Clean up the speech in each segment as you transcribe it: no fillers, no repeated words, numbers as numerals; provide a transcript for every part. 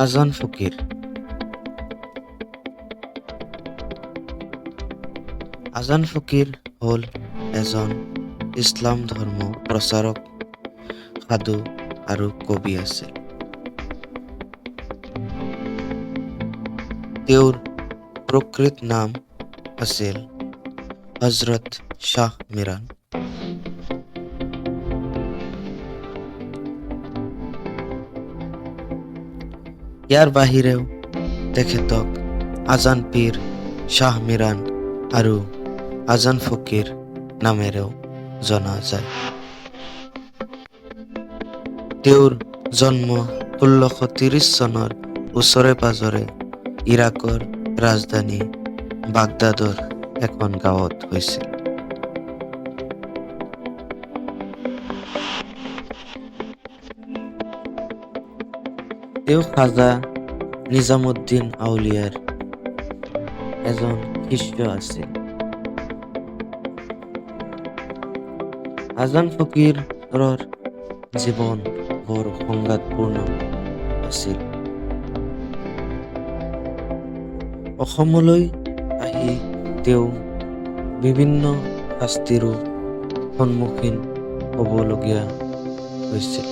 আজান ফকীৰ। আজান ফকীৰ হ'ল এজন ইছলাম ধৰ্ম প্ৰচাৰক, সাধু আৰু কবি আছিল। তেওঁৰ প্ৰকৃত নাম আছিল হজৰত শ্বাহ মিৰাণ। ইয়াৰ বাহিৰেও তেখেতক আজান পীৰ, শ্বাহ মিৰাণ আৰু আজান ফকীৰ নামেৰেও জনা যায়। তেওঁৰ জন্ম 1630 চনৰ ওচৰে পাজৰে ইৰাকৰ ৰাজধানী বাগদাদৰ এখন গাঁৱত হৈছিল। তেওঁ খাজা নিজামুদ্দিন আউলিয়াৰ এজন শিষ্য আছিল। আজান ফকীৰৰ জীৱন বৰ সংঘাতপূৰ্ণ আছিল। অসমলৈ আহি তেওঁ বিভিন্ন শাস্তিৰো সন্মুখীন হ'বলগীয়া হৈছিল।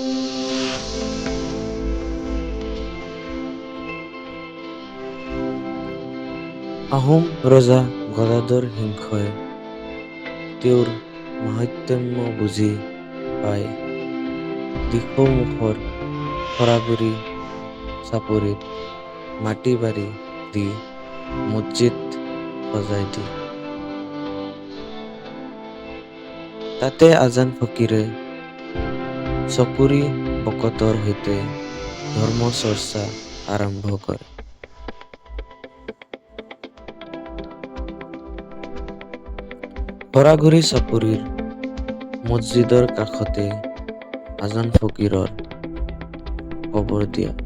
আহোম ৰজা গদাধৰ সিংহই তেওঁৰ মাহাত্ম্য বুজি পাই দিখৌমুখৰ শৰাগুৰি চাপৰিত মাটি-বাৰী দি মছজিদ সজাই দিয়ে। তাতে আজান ফকীৰে ছকুৰি ভকতৰ সৈতে ধৰ্মচৰ্চা আৰম্ভ কৰে। শৰাগুৰি চাপৰিৰ মছজিদৰ কাষতে আজান ফকীৰৰ কবৰ দিয়া।